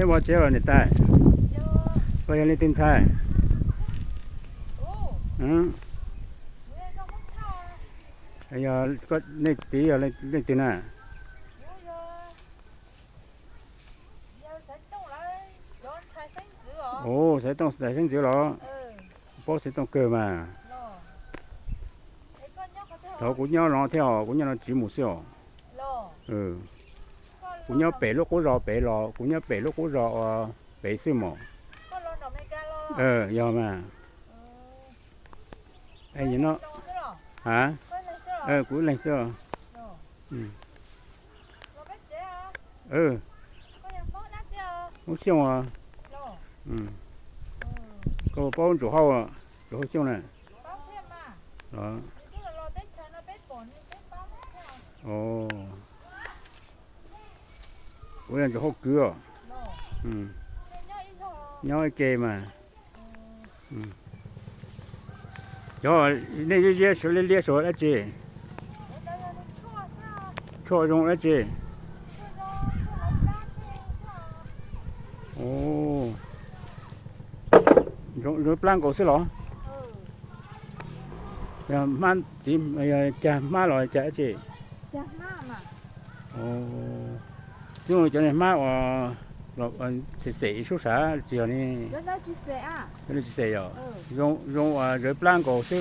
Ua tsev los niam tais, koj yog leej twg ntxhais? Yog, nej txiv yog leej twg na? Ua, Xaiv Tooj ntxhais xeeb ntxwv los? Paub Xaiv Tooj kawg mas. Thaum kuv nyob no thiab os, kuv nyob no tsis mus xwb os. Kuv nyob pem lub qub zos pem los, kuv nyob pem lub qub zos pem xwb mas. Yog mas. No, kuv ib leeg xwb. Hmoob Xyooj, koj paub Ntsuag Hauj, Ntsuag Hauj Xyooj na? Kuv yog Ntsuag Hauj kwv os. Nyob ib ke mas. Cov nej ziab ziab suav liab liab suav dab tsi? Tshuaj zoo dab tsi? Zoo plab nkaus xwb los? Hmab txiv, cag hmab los cag dab tsi? Xyoo cov niag hmab uas xem xem sub sav tsis yog ne? Cov no tsis xem yog? Zoo uas zawv plab nkaus xwb.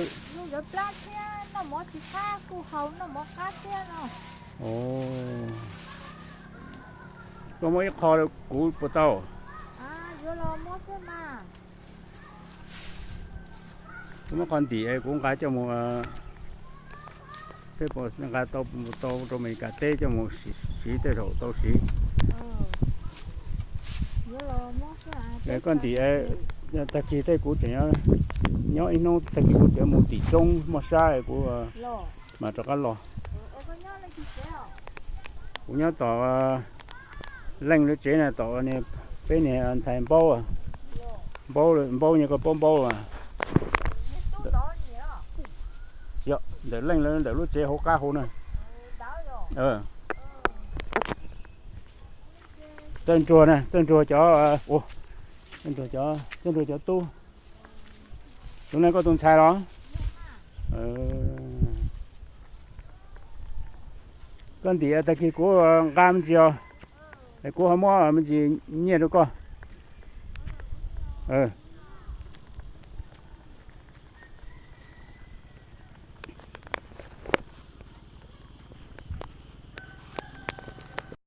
Koj muab ib qho rau kuv puas tau? Kuv muab qhov ntim kuv nqa coj mus, peb puas nqa tau, tau rau Amelikas teb coj mus siv tej zaum tau siv. Koj ntim, tag kis tej kuv tseem nyob ib hnub, tag kis kuv tseem mus tim roob muaj sab kuv mam rov qab los. Kuv nyob tom Leej lub tsev na, tom peb niag ntxhais Npaub, Npaub, Npaub nyob, koj paub Npaub mas. Ntawm Leej lawv ntawm lub tsev hauv qab hauv na. Txawj Ntsuag na, Txawj Ntsuag cov, Txawj Ntsuag cov, Txawj Ntsuag cov tub. Tus no koj tus ntxhais los? Koj ntim tag kis kuv nqa me ntsis os, es kuv ho muab me ntsis nyiaj rau koj.